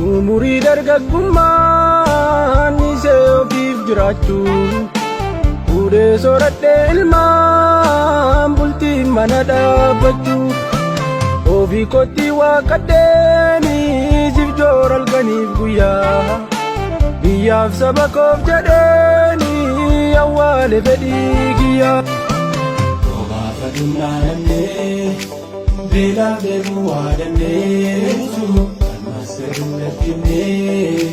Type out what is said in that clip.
Umurii dargaggummaan isee ofiif jiraachuu fuudhee soradhee ilmaan bultiin mana dhaabbachuu ofii kootti waaqadheeni siif joora halkaniif guyyaa biyyaaf saba koof jedheeni awwaale fedhii kiyyaa. Obaafatummaa namnee beelaaf dheebuu waa dandeessu ammas gaduu lakkifnee.